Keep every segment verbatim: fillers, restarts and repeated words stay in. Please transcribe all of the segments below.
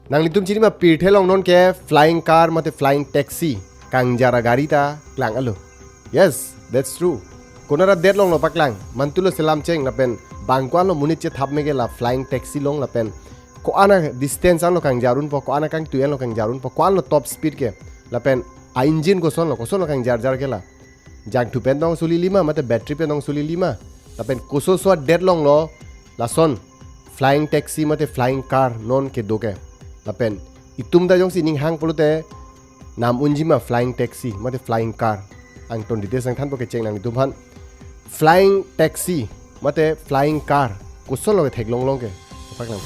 Nanglitum chini ma pirthe along non ke flying car mate flying taxi kangjar agari ta klang alo. Yes, that's true. Konat adet along lo paklang, mantulo selam cheng lapen bang ko-an lo monit chethap me ke la flying taxi along lapen ko-an a distance anlo kangjar unpo, ko-an a kangtui anlo kangjar unpo, ko-an lo top speed ke lapen a engine koson lo, koson lo kangjar jar ke la. Jangthu pen tong suli lima mate battery pen tong suli lima. Lapen kososo adet along lo lason flying taxi mate flying car non kedo ke. Lapen itum ta jongsi ning hang pulote nam unji ma flying taxi mate flying car. Angton details nangthanpo kecheng nanglitum aphan. Flying taxi mate flying car koson lo ke theklong long ke. Paklang.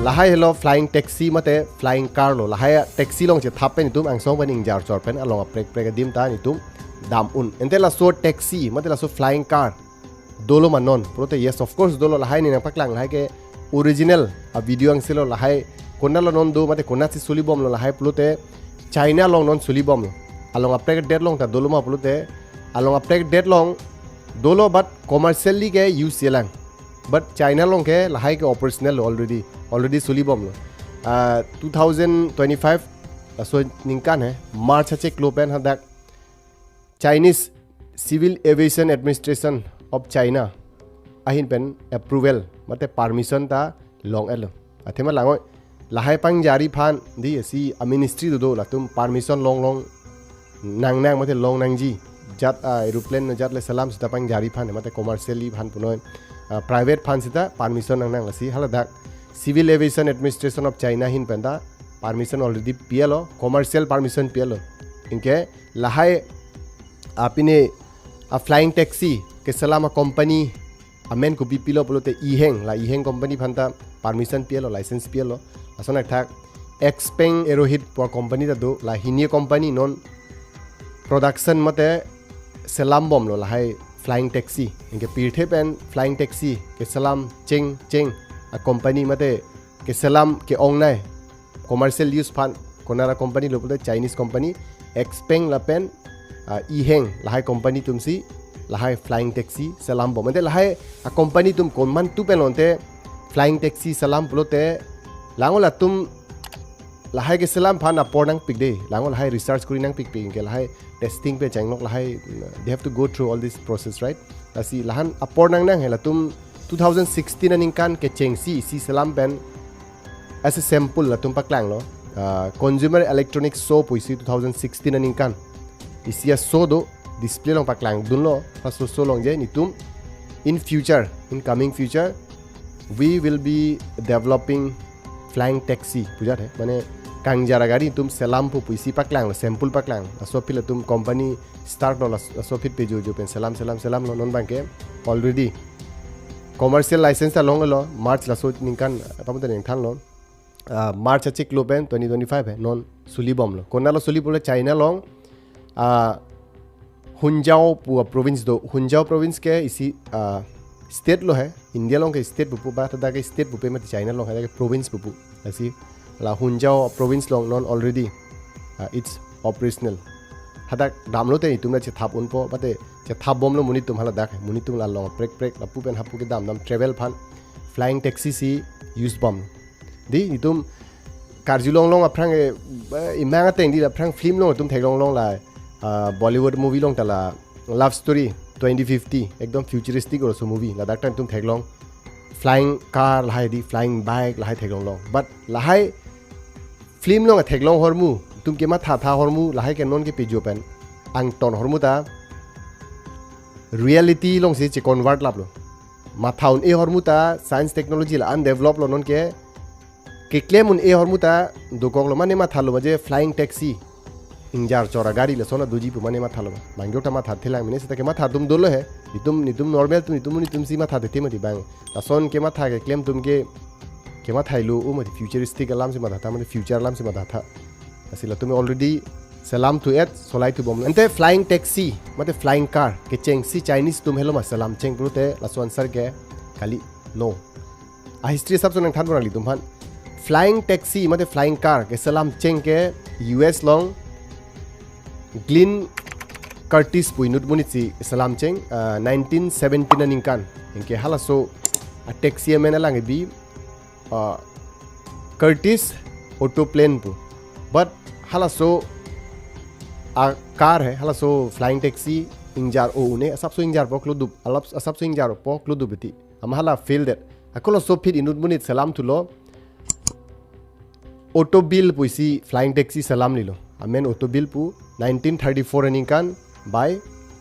Lahai helo flying taxi mate flying car lo. Lahai taxi along chethap pen itum angsong pen ingjar chor pen along aprek prek adim ta itum dam un. Ante laso taxi mate laso flying car dolo ma non pulote, yes, of course dolo. Lahai ne nangpaklang, lahai ke original a video angse lo. Lahai konat lo non do mate konatsi suli bomlo lahai pulote China along non suli bomlo. Along aprek adet along ta dolo ma pulote, along aprek adet along dolo but commercially ke use chelang. But China along ke lahai ke operational lo already, already suli bomlo. Ah, two thousand twenty-five laso ningkan he March achiklo pen hadak Chinese Civil Aviation Administration of China ahin pen approval mate permission ta long-etlo. Athema langoi lahai pangjari aphan di si a ministry do do latum permission long long nang nang mate long nangji, jat a aeroplane no jat le selam sita pangjari aphan mate commercially aphan punoi, ah, private aphan sita permission nang nang, lasi haladak Civil Aviation Administration of China ahin pen ta permission already pi-etlo, commercial permission pi-etlo. Anke lahai apine a flying taxi keselam a company amen kopi pilo pulote Ehang, la Ehang company aphan ta permission pi-etlo, license pi-etlo. Lason athak Xpeng Aerohit pu a company ta do, la hini company non production mate selam bomlo lahai flying taxi. Anke pirthe pen flying taxi keselam cheng cheng a company mate keselam ke-ongnei commercial use aphan konat a company lo pulote Chinese company Xpeng lapen, ah, Ehang lahai company atumsi lahai flying taxi selam bom. Ante lahai a company atum komantu pen lo ante flying taxi selam pulote, langoi latum lahai keselam aphan apor nangpik de, langoi lahai research kori nangpik pik, anke lahai testing pen chenglok lahai, they have to go through all this process, right? Lasi lahan apor nang nang he. Latum two thousand sixteen aningkan kechengsi isi selam pen as a sample latum paklanglo, ah, Consumer Electronics Show pusi two thousand sixteen aningkan isi a show do, display along paklangdunlo, laso show along je nitum in future, in coming future, we will be developing flying taxi pu jat he, mane kangjar agari atum selampo pusi paklanglo, sample paklang. Laso aphi latum company start lo, las-, laso aphi pejo jo pen selam selam selamlo, non abangke already commercial license ta longlo, March laso ningkan apam ta ningthanlo. Ah, March achiklo pen twenty twenty-five he, non suli bomlo. Konat lo suli bomlo, China along, ah, Hangzhou pu a province do. Hangzhou province ke isi, ah, state lo he. India along ke state pupo, ba hadak ke state pupe mate China along hadak ke province pupo. Lasi la Hangzhou province along non already, ah, it's operational. Hadak damlote itum la chethap unpo, mate chethap bomlo monit atum haladak. Monit atum la along prek prek lapu pen hapu kedam dam travel aphan flying taxi si use bom. Di itum karjulong long aphrang, eh, imang ateng di la aphrang film along itum theklong long la, ah, Bollywood movie along ta la Love Story twenty fifty, ekdom futuristic or so movie. Ladak ta itum theklong flying car lahai di, flying bike lahai theklong long. But lahai film along theklong ahormu, itum kematha tha ahormu, lahai ke non kepejo pen angton ahormu ta reality alongsi che-convert laplo. Matha un-e ahormu ta science technology la undeveloped lo, non ke keklem un-e ahormu ta dokoklo, mane mathalo ma je flying taxi, ingjar chor agari lason doji pu mane mathalo ma. Bang jok ta matha thelang, mane seta kematha atum dolo he. Itum, nitum normal atum, nitum nitumsi matha thethe mati bang. Lason kematha keklem atum ke, kemathai lo, o mati futuristic alamsi mathatha, mati future alamsi mathatha. Lasi latum already selam thu-et, solai thubom. Ante flying taxi mate flying car kechengsi Chinese atum helo ma selam cheng pulote laso answer ke kali, no. A history asapso nangthanpo nanglitum aphan. Flying taxi mate flying car keselam cheng ke U S along Glenn Curtiss pu inut monit si selam cheng, ah, nineteen seventeen aningkan. Anke halaso a taxi amen alang kebi, ah, Curtiss Autoplane pu. But halaso a car hai, halaso flying taxi ingjar-o un-e, asapso ingjarpo klodup, alap asapso ingjarpo klodup iti. Amat hala fail det. Ako laso aphi inut monit selam thulo Autobill pusi flying taxi selamlelo. Amen Autobill pu, nineteen thirty-four aningkan by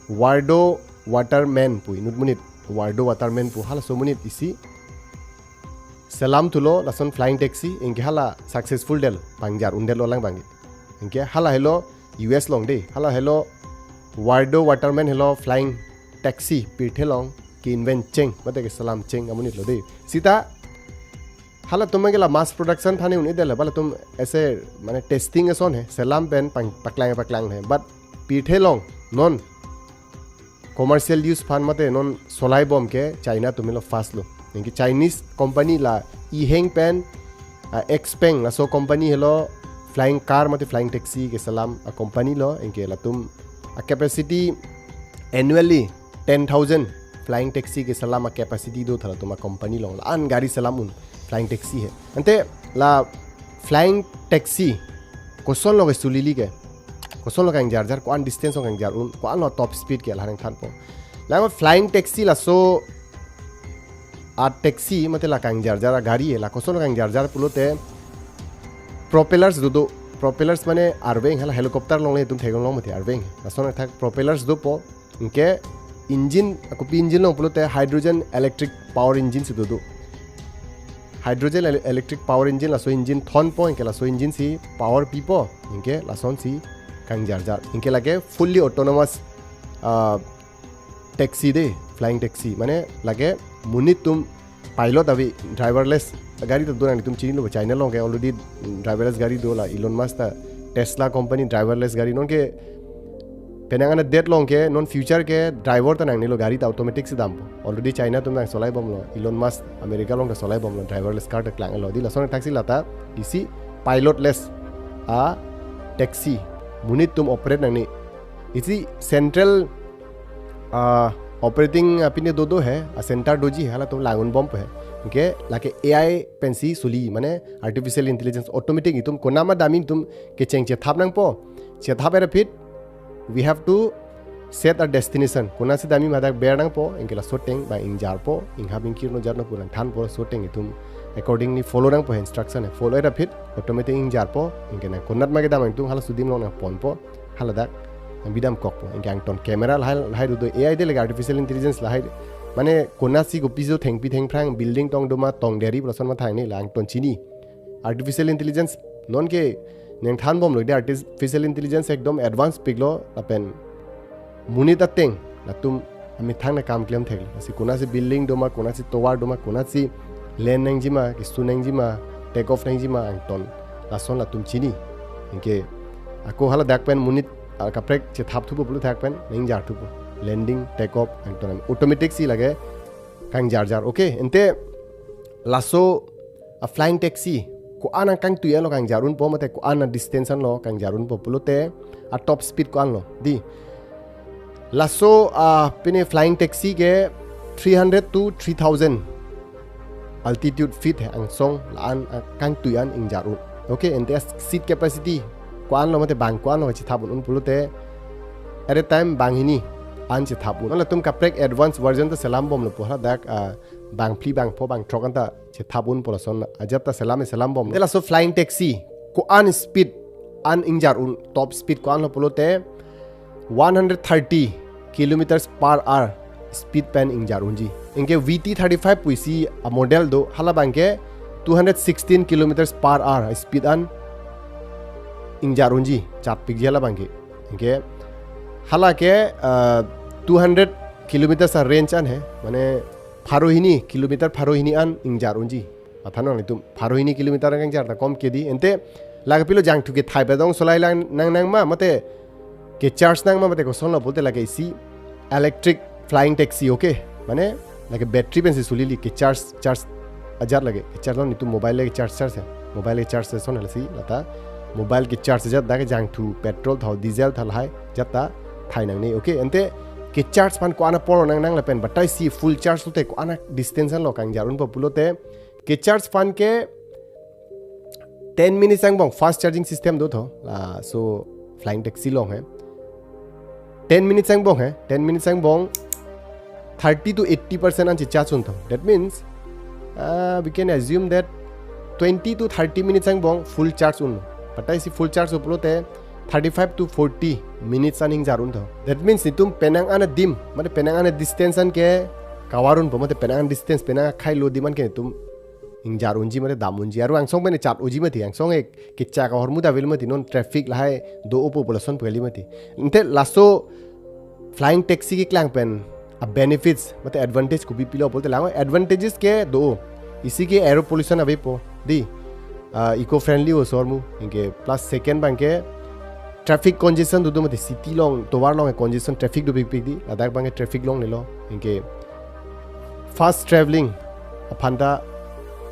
Wardo Waterman pu inut monit, Wardo Waterman pu halaso monit isi selam thulo lason flying taxi, anke hala successful detlo, pangjar un detlo lang abangke. Anke hala helo U S along dei, hala helo Wardo Waterman helo flying taxi pirthe along ke-invent cheng mate keselam cheng amonit lo dei. Sita halatum ke la mass production aphan un-e detlo, halatum ese mane testing ason hai, selam pen pang paklang paklang hai. But pirthe along non commercial use aphan mate non solaibom ke China atum helo first lo. Anke Chinese company la Yiheng pen, ah, Xpeng laso company helo flying car mate flying taxi keselam a company lo. Anke latum a capacity annually ten thousand flying taxi keselam a capacity do, halatum a company along la-an gari selam un flying taxi hai. Ante la flying taxi kosonlo kesulili ke, kosonlo kangjarjar, ko-an distance along kangjar un, ko-anlo top speed ke la nangthanpo. Lang flying taxi laso a taxi mate la kangjarjar a gari hai, la kosonlo kangjarjar pulote propellers dodo. Propellers mane arveng, hala helicopter along le itum theklong mati arveng. Lason athak propellers dopo. Anke engine, akopi engine long pulote hydrogen electric power engine si dodo. Hydrogen ele-, electric power engine, laso engine thonpo, anke laso engine si power pipo, anke lasonsi kangjarjar. Anke lake fully autonomous, ah, taxi dei, flying taxi. Mane lake monit atum pilot ave, driverless gari ta do, nanglitum chinilo, China along ke already driverless gari do, la Elon Musk ta Tesla company driverless gari, non ke penang an adet along ke non future ke driver ta nangnelo, gari ta automatic si dampo. Already China atum nang solaibomlo, Elon Musk America along ta solaibomlo, driverless car ta klanglo. Dei lason athak si lata isi pilotless a taxi monit atum operate nangne. Isi central, ah, operating, ah, pine dodo hai, a center doji hai, halatum lang unbompo hai. Anke lake A I pensi suli, mane artificial intelligence, automatic, itum konat ma dam-i, itum kecheng chethap nangpo. Chethap-et aphi we have to set a destination. Konatsi dam-i ma dak ber nangpo, anke laso ateng bang ingjarpo, inghap ingkir no jar no pu nangthanpo, laso ateng itum accordingly follow nangpo, instruction follow-et aphi automatic ingjarpo, anke nang konat ma kedam, itum halaso adim along nangponpo, haladak nang bidam kokpo. Anke angton camera lahai, lahai dodo, A I dei lake artificial intelligence lahai. Mane konatsi kopi jo thengpi thengphrang, building tong doma, tong deri pu lason mathang ne, la angton chini. Artificial intelligence non ke nangthanbomlo dei, artificial intelligence ekdom advance piklo, lapen monit ateng latum amethang nangkam klem theklo. Lasi konatsi building doma, konatsi tower doma, konatsi land nangjima, kesun nangjima, take off nangjima, angton lason latum chini. Anke ako haladak pen monit, ah, kaprek chethap thupo pulo thak pen nangjar thupo. Landing, take off, angton automatic si lake kangjarjar. Okay, ante laso a flying taxi ko-an akangtui anlo kangjar unpo, mate ko-an a distance anlo kangjar unpo pulote, a top speed ko-anlo dei. Laso, ah, pine flying taxi ke three hundred to three thousand altitude feet hai, angsong la-an akangtui an ingjar un. Okay, ante seat capacity ko-anlo mate bang ko-anlo chethap un pulote, at a time banghini an chethap un. Latum kaprek advance version ta selambomlo pu, haladak, ah, bangphli, bangpho, bangthrok anta chethap unpo, lason ajat ta selam selambom. Ante laso flying taxi ko-an speed an ingjar un, top speed ko-anlo pulote one hundred thirty kilometers per hour speed pen ingjar unji. Anke V T thirty-five pusi a model do, hala abangke two hundred sixteen kilometers per hour speed an ingjar unji, chatpikji hala abangke. Anke hala ke, ah, two hundred kilometers a range an hai, mane pharo hini kilometer, pharo hini an ingjar unji. Mathanon itum pharo hini kilometer kangjar ta kom ke dei. Ante Lake pilo jangthu kethai padong solai lang nang nang ma mate kecharge nang ma mate kosonlo pulote lake isi electric flying taxi, okay? Mane lake battery pensi suli li kecharge charge ajat lake kecharge lo netum mobile le charge charge ya. Mobile le charge son lasi lata mobile kecharge ajat dak jangthu petrol tha diesel tha lahai ajat ta thai nangne, okay? Ante kecharge aphan ko-an apor nang nang lapen batai si full charge lote ko-an a-distance lo kangjar unpo pulote kecharge aphan ke ten minutes angbong fast charging system do tho. Laso flying taxi along he ten minutes angbong he ten minutes angbong thirty to eighty percent ansi charge un tho. That means uh, we can assume that twenty to thirty minutes angbong full charge un. Batai si full charge pulote thirty-five to forty minutes an ingjar un tho. That means netum penang an adim mate penang an a-distance an ke cover unpo mate penang an distance penang akhai lo adim an ke netum ingjar unji mate dam unji. Aru angsong pen charge unji mati, angsong ek kechak ahormu ta vel mati, non traffic lahai do-opo pu lason pu kali mati. Ante laso flying taxi keklang pen a-benefits mate advantage kopi pilo pulote lang advantages ke do. Isi ke air pollution avepo, dei, uh, eco friendly oso ahormu, anke plus second abang ke traffic congestion do do mati, city along tovar along congestion traffic dopikpik, dei, ladak abang ke traffic longlelo, anke fast traveling aphan ta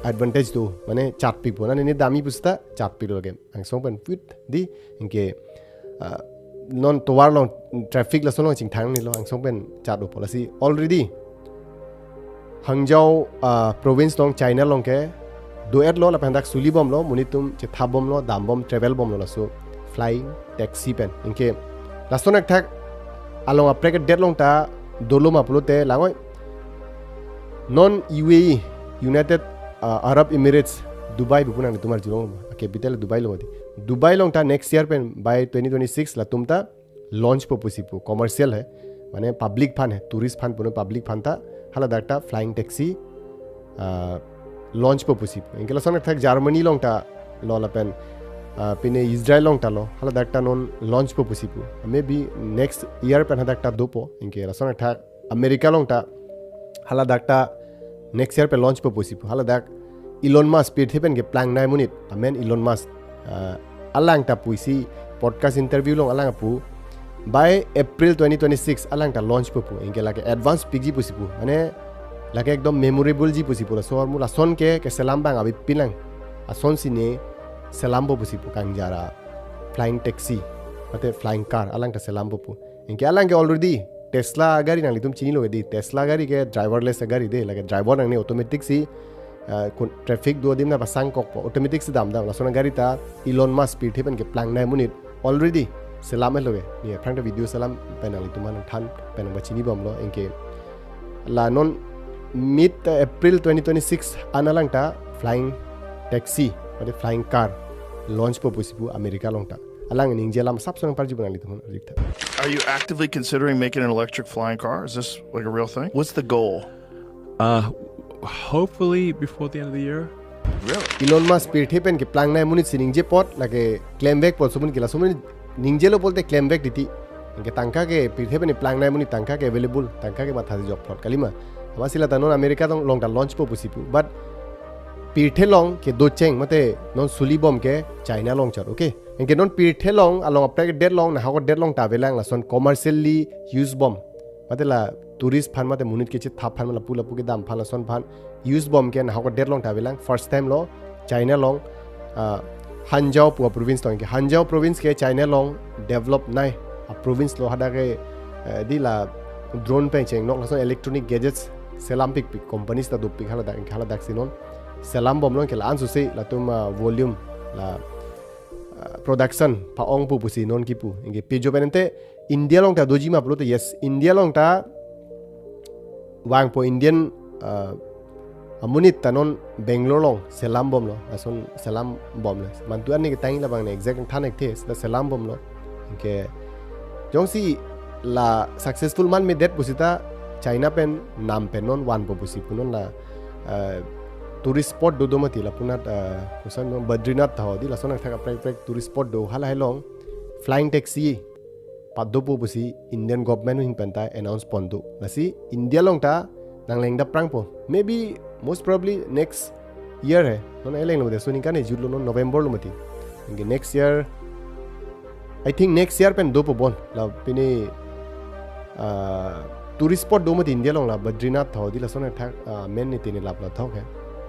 advantage do, mane charge pikpo, na nini dam-i pusita charge piklo lake angsong pen put, dei, anke uh, non tovar along traffic lason along chingthangnelo, angsong pen charge dopo lasi already Hangzhou uh, province along China along ke do-etlo lapen dak suli bomlo, monit atum chethap bomlo, dam bom, travel bomlo laso flying taxi pen. Anke lason akthak along aprek det along ta dolo ma pulote lang oi, non U A E, United uh, Arab Emirates, Dubai pu pu nangtum arjulong, capital Dubai lo mati. Dubai along ta next year pen by twenty twenty-six latum ta launchpo pusi pu, commercial he, mane public aphan he, tourist aphan pu non, public aphan ta haladak ta flying taxi uh, launchpo pusi pu. Anke lason akthak Germany along ta lo lapen uh, pine Israel along ta lo, haladak ta non launchpo pusi pu. Maybe next year pen hadak ta dopo, anke lason akthak America along ta haladak ta next year pen launchpo pusi pu. Haladak Elon Musk, pirthe pen keplangnei amonit, amen Elon Musk. Uh, alang ta pusi podcast interview along alang pu by April twenty twenty-six alang ta launchpo pu. Anke lake advance pikji pusi pu, mane lake ekdom memorable ji pusi pu, laso ahormu lason ke keselam abang avepin lang, asonsi ne selampo pusi pu, kangjar a-flying taxi mate flying car alang ta selampo pu. Anke alang ke already Tesla gari nanglitum chinilo, dei, Tesla gari ke driverless gari, dei, lake driver nangne, automatic si uh, kun traffic do adim na pasang kokpo, automatic si dam dam, lason gari ta Elon Musk, pirthe pen keplangnei amonit already selam-etlo ke. Ne aphrang ta video selam pen nanglitum aphan than pen nangpachini bomlo, anke la non mid uh, April twenty twenty-six an alang ta flying taxi mate flying car launchpo pusi pu America along ta. Alang ningje alam sapson parji pu nanglitum aphan arjutha. Are you actively considering making an electric flying car? Is this like a real thing? What's the goal? Uh, hopefully before the end of the year. Really? Elon Musk, pirthe pen keplangnei amonit si ningje apot lake klemvekpo, laso amonit ke, laso amonit ningjelo pulote klemvek titi. Anke tangka ke, pirthe pen keplangnei amonit tangka ke available, tangka ke matha jok plot kalima. Amatsi lata non America along ta launchpo pusi pu, but pirthe along kedo cheng mate non suli bom ke China along chot, okay? Anke non pirthe along along aprek det along, nahok det along ta avelang, lason commercially use bom mate la tourist aphan mate monit kechethap aphan, lapu lapu kedam aphan, lason aphan use bom ke nahok det along ta avelang. First time lo China along uh, Hangzhou pu a-province along, ke Hangzhou province ke China along developnei a-province lo, hadak ke uh, dei, la drone pen chengnok, lason electronic gadgets selampikpik companies ta dopik haladak, anke haladak si non selam bomlo, anke la-an sose latum uh, volume la uh, production pa-ongpo pusi non kipu. Anke pejok pen ante India along ta doji ma pulote, yes, India along ta vangpo, Indian uh, amonit ta non Bangalore along selam bomlo, lason selam bomlo. Mantu arni ketang labang ne exact than-ikthe, seta selam bomlo. Anke jongsi la successful man medet pusita China pen nam pen non vanpo pusi pu, non la uh, tourist spot do do mati, lapunat uh, koson, Badrinath tha ho, dei, lason akthak aprek aprek tourist spot do, halahai along flying taxi padopo pusi Indian government ahin pen ta announce pon do. Lasi India along ta nanglengdap prangpo. Maybe most probably next year he. Non eleng lo mati, so ningkan kejut lo, non November lo mati. Anke next year, I think next year pen dopo bon. La pini, ah, tourist spot do mati India along la Badrinath ho di lason athak, ah, men ni tini lap la thok he.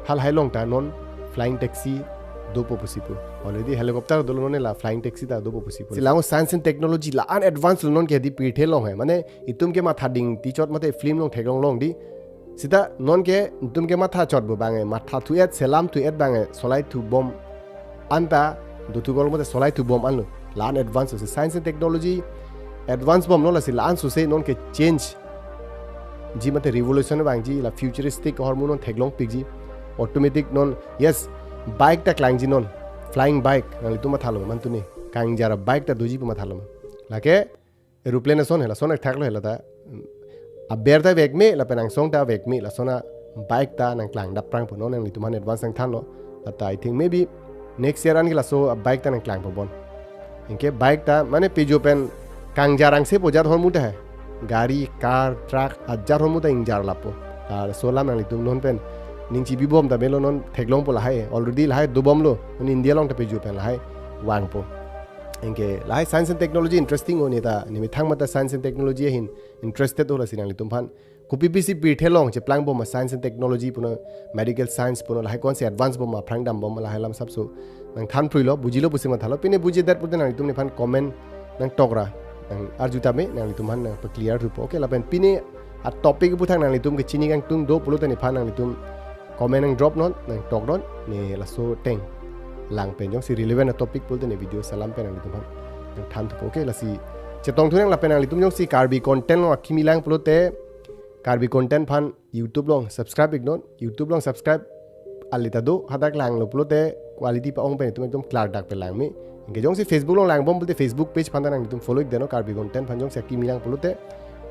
Halahai along ta non flying taxi dopo pusi pu. Already helicopter dolo, non la flying taxi ta dopo pusi pu. Si la-an science and technology la-an advance lo non ke di pirthe along he. Mane itum ke matha ding tichot mate film along theklong long di. Seta non ke itum ke matha chot bo bang e, matha thu-et, selam thu-et bang e, solai thu bom an ta, do thu gol mate solai thu bom an lo. La-an advance si science and technology advance bomlo, lasi la-an suse non ke change ji mate revolution vangji, la futuristic ahormu non theklong pikji. Automatic non, yes, bike ta klangji non, flying bike, nanglitum mathalo ma tuni, kangjar bike ta doji pu mathalo ma. Lake aeroplane ason he, lason athak lo he lata. Aber ta vekme, lapen angsong ta vekme, lason a bike ta nangklang dapprang pu non nanglitum aphan advance nangthanlo. Lata I think maybe next year an ke laso a bike ta nangklangpo bon. Anke bike ta mane pejo pen kangjar angse po ajat ahormu ta he. Gari, car, truck, ajat ahormu ta ingjar lapo. Laso alam nanglitum non pen ning chibi bom ta melo, non theklongpo lahai. Already lahai dobomlo. Non India along ta pejo pen lahai vangpo. Anke lahai science and technology interesting o, ne ta nemethang mate science and technology ahin interested o, lasi nanglitum aphan kopi pisi pirthe along cheplang bom ma science and technology puno, medical science puno, lahai konsi advance bom ma, aphrang dam bom ma, lahai alam sabso nangthan phruilo, bujilo pusi mathalo. Pine bujidet pulote nanglitum nephan comment nangtokra, nang arju tame, nanglitum aphan nangpa clear thupo. Okay, lapen pine a topic aputhak nanglitum kechini kangtung do pulote nephan nanglitum comment nang drop non, nangtok non, ne laso ateng lang pen jongsi relevant a topic pulote ne video selam pen nanglitum aphan nangthan thupo. Okay, lasi chetong thunang, lapen nanglitum jongsi Karbi content along akimi lang pulote Karbi content aphan YouTube along subscribe ik non, YouTube along subscribe alita do, hadak langlo pulote quality pa-ong pen itum ekdom klardak pen langme. Anke jongsi Facebook along lang bom pulote Facebook page aphan ta nanglitum follow ik deno, Karbi content aphan jongsi akimi lang pulote.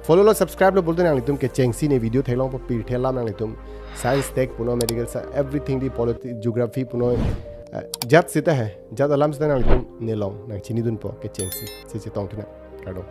Follow lo, subscribe lo pulote nanglitum kechengsi ne video theklongpo, pirthe alam nanglitum science, tech puno, medical science, everything di, politics, geography puno, eh, ajat seta he, ajat alam seta nanglitum nelong nangchinidunpo kechengsi. Si chetong thunang. Kardom.